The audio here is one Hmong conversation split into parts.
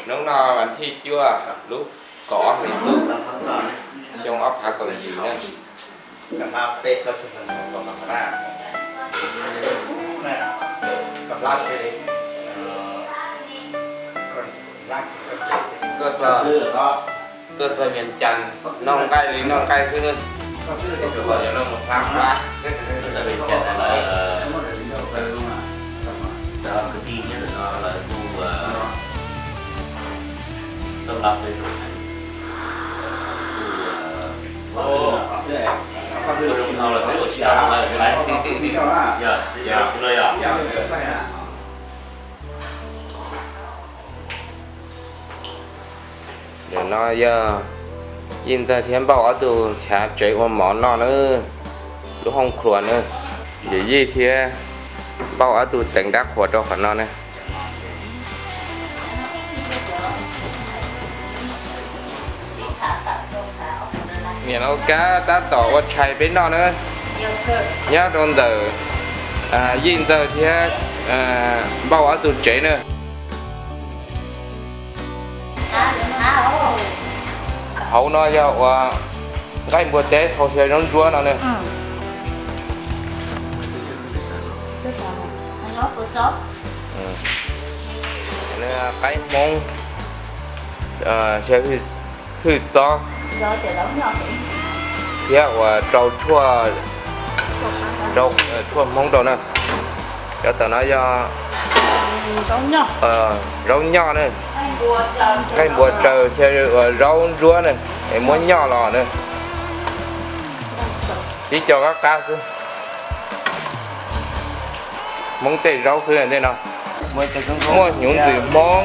Hnub no vas thij cuaj lub kaum ob hlis ntuj xyoo ob phav kaum yim na. Tuaj txog Vias Cas noj nqaij li noj nqaij xwb na. Tus hauv yuav los mus hlab hlab. Tuaj txog Vias Cas lawv, cov kwv tij nyob ntawm no lawv kuj txawj hlab peb zoo heev. Kuj zoo no los peb ua tsis tau lawm lawm. Yog, yog, yog. Ntawm no yog Yij Ntxawg thiab Npauj ob tug chav tsev ua mov noj na, lub hoob khruas na. Yawm Yij thiab Npauj ob tug teev dab qhuas rau qhov no na. Niam laus Kab tab tom ua tshais peb noj na, nyob rau ntawm Yij Ntxawg thiab Npauj ob tug tsev na. Hauv no yog ua nqaij npua teb hau xyaw zaub ntsuab no na. Qaib Hmoob, xyaw hwj txob, thiab ua rau tshuaj, rau tshuaj Hmoob rau na. Cov tom no yog zaub nyoj na, nqaij npua tsaws xyaw ua zaub ntsuab na, es muab nyoj los na. Tib co qab qab xwb. Hmoob tej zaub xwb ntej no. Muaj hnyuv ntxwm Hmoob,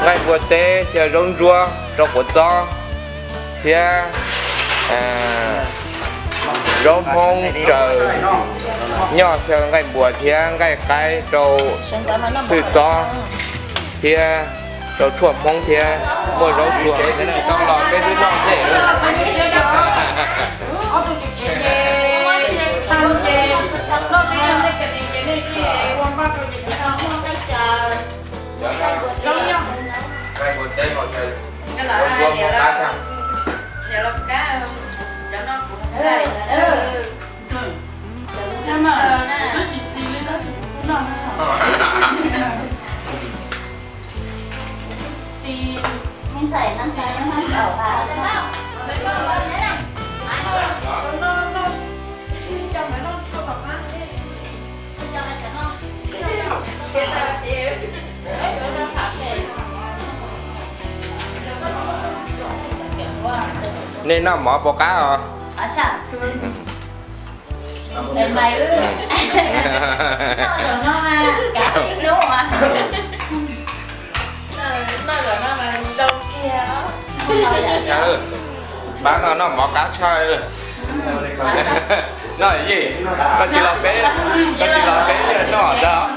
nqaij npua teb xyaw zaub ntsuab rau quav txob, thiab zaub Hmoob tsaws nyoj xyaw nqaij npua thiab nqaij qaib rau hwj txob, thiab rau tshuaj Hmoob thiab muaj zaub tsuag tsev tsis tau los peb twb noj ntej. Nej noj mov puas qab os? Pab no noj mov qab tshaj. Noj Yij, koj tsis los peb, koj tsis los peb noj ntag.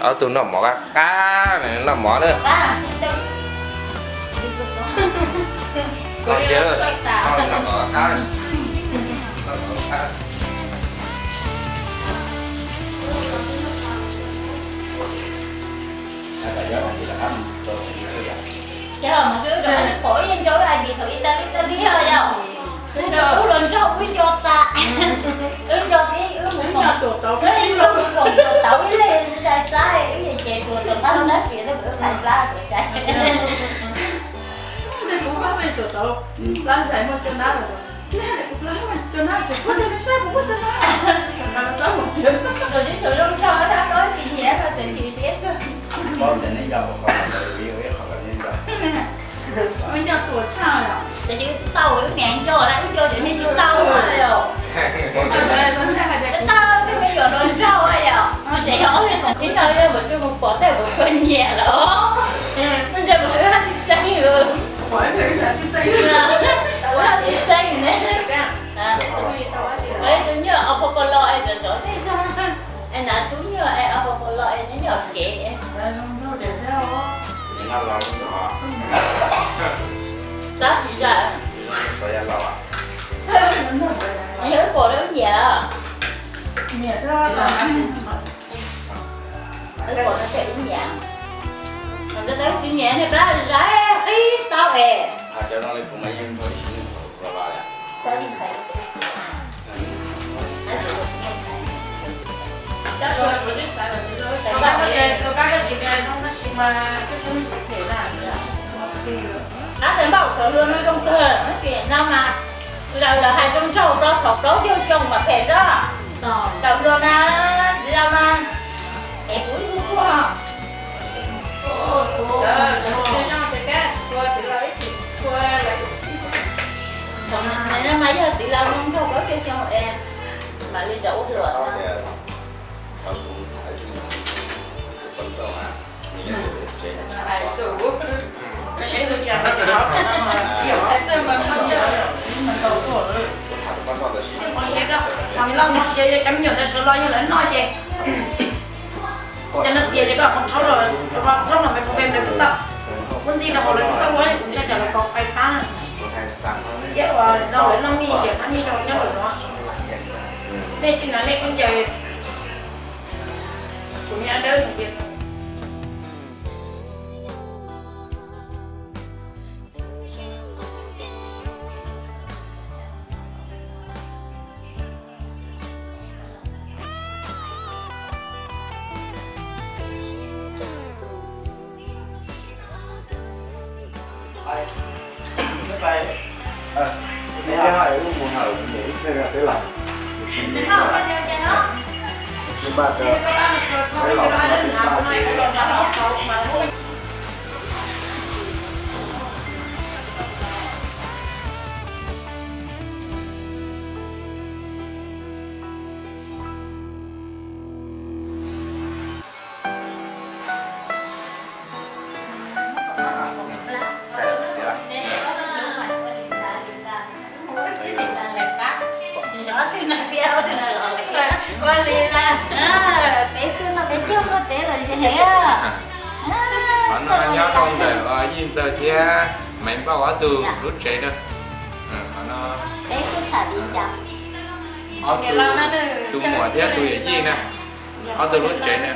Ob tug noj mov qab qab, noj mov na. Ces los mus xwb rau qhov ib yam ncaus ib yam thaum ib tag lij tag lij yog. Wb los nrog wb nco tas, wb nco tib wb mus koom, wb nco mus koom tau ib leeg sai xav wb yeej ces tuag rau qab tab sis wb pais plab tuag sai. Kuv plab peb tuag tau, plab sai muaj cov nab, kuv plab muaj cov nab tsis muaj cov nab sai kuv muaj cov nab. Tus sib tshua zoo nraug tab tab tsis nyiam no tus tsis siab. Wb nco tuag tshaj, tiam sis tau wb niam nco na, wb nco ces nej tsis tau os. Tau twb me nyuam hluas nraug yom, tseem yog ob niag koom tib no yog mus xwb mus pom tej mus tshua nyiam lawm. Tab tsis zam. Yog wb pom wb nyiam. Wb pom no ces wb nyiam. Tsis nyiam niag plab zam qib tau es. Qab tes npaj ua thaum hluas no zoo kawg, tab sis no mas lawv lawv hais zoo nraug rau thaum plaub caug xyoo mas phem xwb. Thaum hluas na, txiv laus mas, es kuv ib tug tuaj. Thaum no mas yog txiv laus zoo nraug plaub caug xyoo es mam li rov ua hluas. Ua siab, cov me nyuam ntawd sawv los yog lawv noj ces cov no txias ces koj mus rhaub los, rhaub los me phob pem ntawd kuv tau. Kuv ntxig rau hauv lawv kuv txoj ua kuv ntshai tsam lawv pov fais fab na. Thiab uas no lawv noj mij ces qab mij rau nyob los no. Nej tsis hnov nej khaub ncaws kuv nyab dawb no tias. Ua li las, peb tug no peb caug koj teb los ze. Qhov no nyob rau ntawm Yij Ntxawg thiab Maiv Npauj ob tug lub tsev na. Qhov no peb tug tsham li cas? Ob tug, tus muam thiab tus yawm yij na. Ob tug lub tsev na.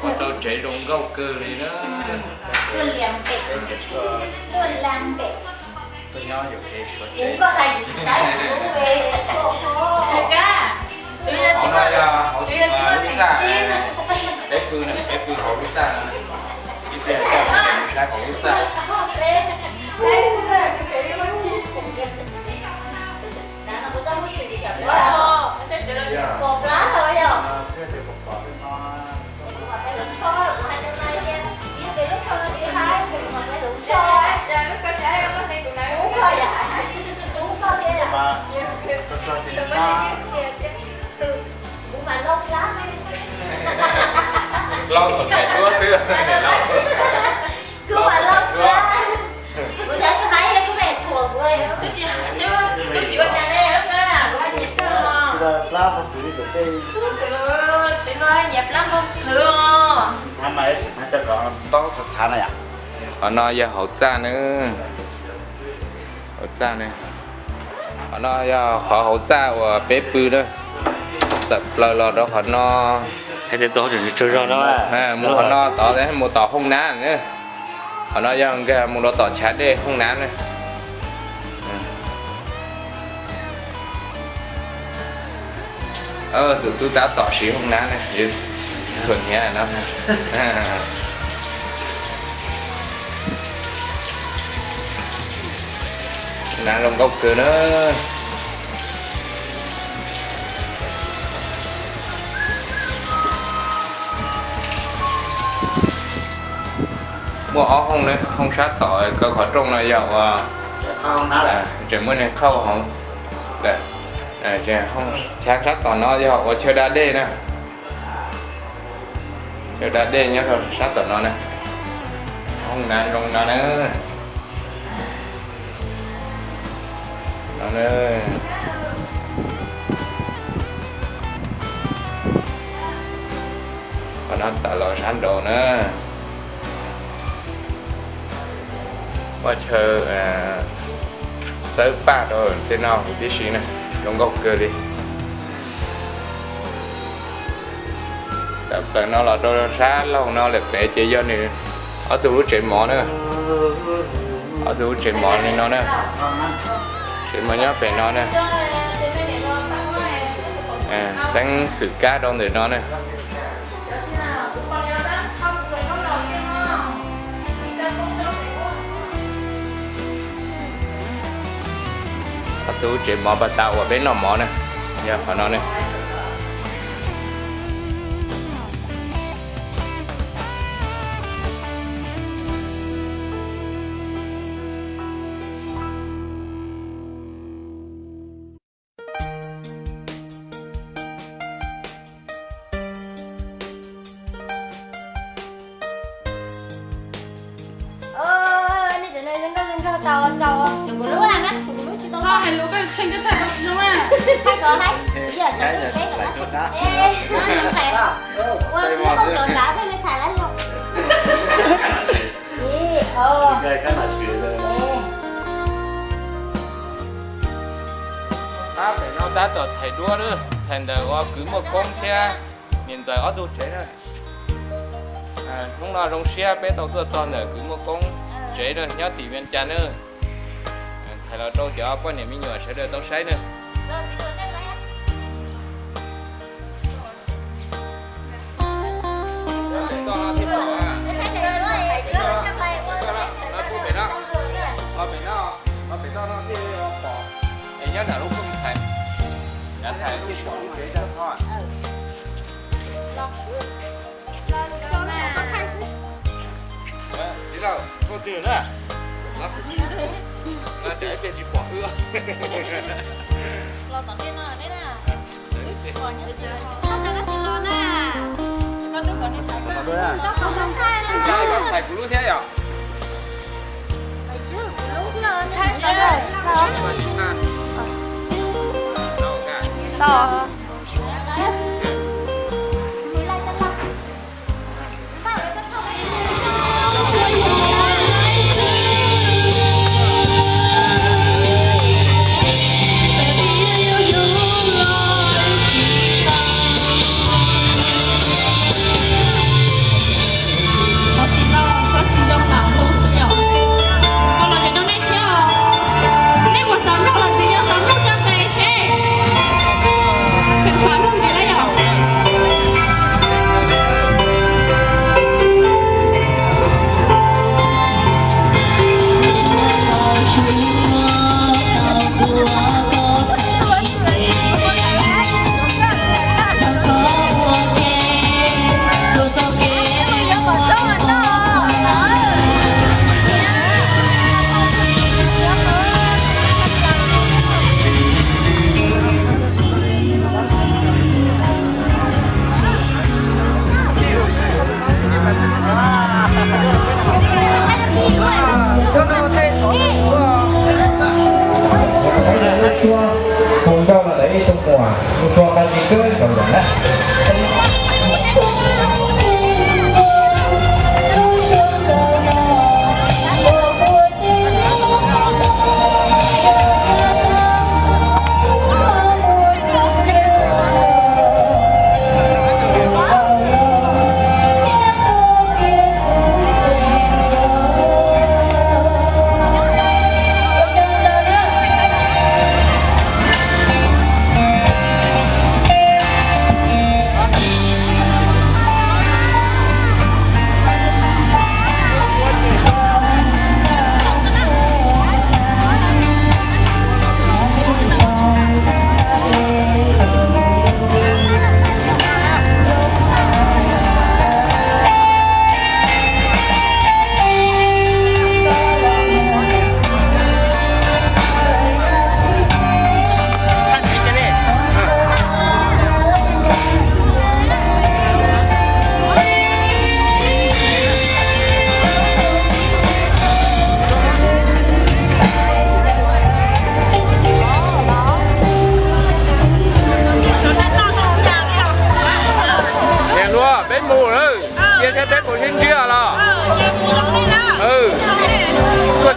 Ua tau tsev zoo nkauj kawg li na. Tuaj la npem, tuaj la npem. Kuv koj hais kuv tsis saib kuv lub, kuv kab. Qhov no yog hauv lub txaj, peb pw na, peb pw hauv lub txaj no. Ib pliag coj peb mus saib hauv lub txaj. Lauj thaum tais duab xwb, lauj. Kuv mas lauj duab. Kuv xav kuv hais kuv me thuam kuv. Kuv tsis ua cas ne, kuv hais nyiam tshaj. Txiv no nyiam plab npog plhws os. Qhov no yog hauv txaj na. Hauv txaj na. Qhov no yog qhov hauv txaj uas peb pw na. Tawm plaws los rau qhov no. Mus qhov no tod, mus tom hoob nab na. Qhov no yog nkag mus rau tom chav dej hoob nab na. Tus tub tab tom siv hoob nab na, txhuam hniav no. Hoob nab zoo nkauj kawg na. Muaj ob hoob na, hoob sab tom kaw qhov rooj no yog ua, tseem muaj neeg qhauj hauv. Chav sab tom no yog ua chaw da dej na. Chaw da dej nyob rau sab tom no na. Hoob nab zoo no na. No na. Qhov no tawm los sab nraud na. Muaj chaw txawb paj rau tej no huv tib si na, zoo nkauj kawg li. Tawm plaws no los rau sab laug no lawm pem ces yog nws ob tug lub tsev mov na. Ob tug lub tsev mov li no na. Tsev mov nyob pem no na. Teeb xwm kab rau ntawm no na. Ob tug tsev mov pas tas uas peb noj mov na, yog qhov no na. Tab pem no tab tom thaiv duab na, thaiv ntawm ua kwv Muaj Koob thiab niam ntxawm ob tug tsev na. Hnub no zoo siab peb tau tuaj txog ntawm kwv Muaj Koob tsev na, nyob tim Vias Cas na. Thaiv los rau cov poj niam me nyuam sawv daws tau saib na. Pem toj no thiaj pom, pem no, pem toj no thiaj pom. Es nyob nram lub koog thaiv, nram thaiv thiaj pom lub tsev tag nrho. Tij laug, koj twg na? Los, los, tsis pom wb. Thaiv kuv lub thiab yom? Los tsis tau, sab tsis zoo lam hu xwb yom. Ho los ces rau nej thiab os. Nej puas xav mloog los tsis yog xav mloog coj tes seb. Tseem xav mloog ntxiv na yom. Tua hau nkauj los ntawm ib tug muam, mus tua nqaij mi kawg nkaus lawm na. Niam hluas, peb mus lawm, cia seb peb puas sib ntsib los. Tuaj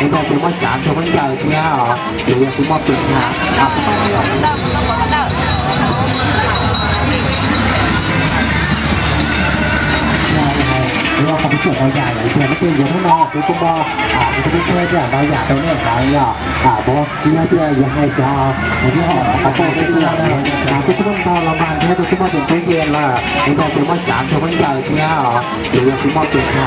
ua ntej kuv muab tsav rau peb ncaws thiab os, ces yog kuv muaj pem na. Kuv qhov kuv tsuam ntau yam lawm tiag, leej twg yuav hnub no kuv kuj muaj, kuv kuj muaj tsheb thiab ntau yam rau nej haus yom. Kuv tsis yog tias yuav hais cov, kuv yog qhov peb kuj yog, kuv kuj muaj ntau los mas thiab kuv kuj muaj tus tub yees lawm, ua ntej kuv muab tsav rau peb ncaws thiab os, ces yog kuv muaj pem na.